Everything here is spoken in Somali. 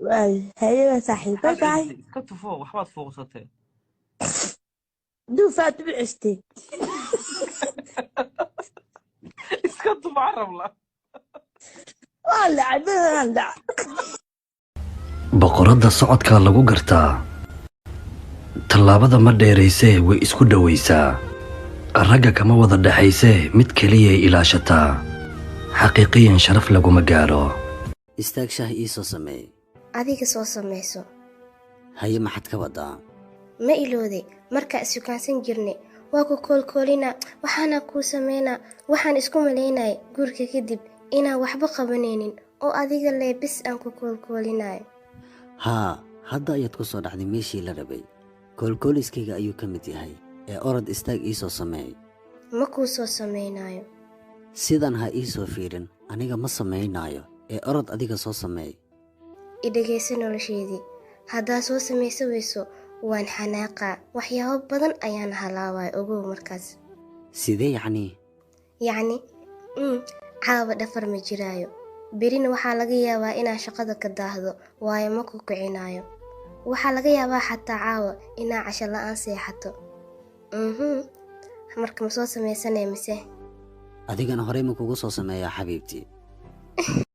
Waay, haye waa saaxiib, bye. Maxaad Bye. Cunistay iska tufo, waxbaad fuuqsatay. Duufaad u cestay. Iska tufo carabla. Waa dhacay, badanaan dhac. Boqoradda socodkaa lagu gartaa, tallaabada ma dheeraysee, way isku dhowaysaa. Ragga kama wada dhexaysee, mid keliyay ilaashataa. Xaqiiqiyan sharaf laguma gaadho. Istaag, shaah ii soo sameey. Adiga soo samayso. Haye, maxaad ka wadaa? Ma ilooday markaa isukaansan jirnay? Waa ku koolkoolina, waxaana kuu samaynaa. Waxaan isku malaynaya guurka kadib inaan waxba qabanaynin oo adiga lee bis aan ku koolkoolinayo. Haa, hadda ayaad ku soo dhacday meeshii la rabay. Koolkooliskayga ayuu ka mid yahay ee orod, istaag, ii soo sameey. Ma kuu soo samaynayo. Sidan ha ii soo fiirin, aniga ma samaynaayo ee orod, adiga soo sameey. I dhegayso nolosheedii, haddaa soo samaysa weyso waan xanaaqaa, waxyaabo badan ayaan halaabaya, ogow markaas. Sidee yacnii? Yacni caawa dhafar ma jiraayo, berina waxaa laga yaabaa inaa shaqada ka daahdo, waayo ma ku kicinaayo. Waxaa laga yaabaa xataa caawa inaa casho la'aan seexato. Marka ma soo samaysanee mise? Adigana horey ma kugu soo sameeyaa, xabiibtii?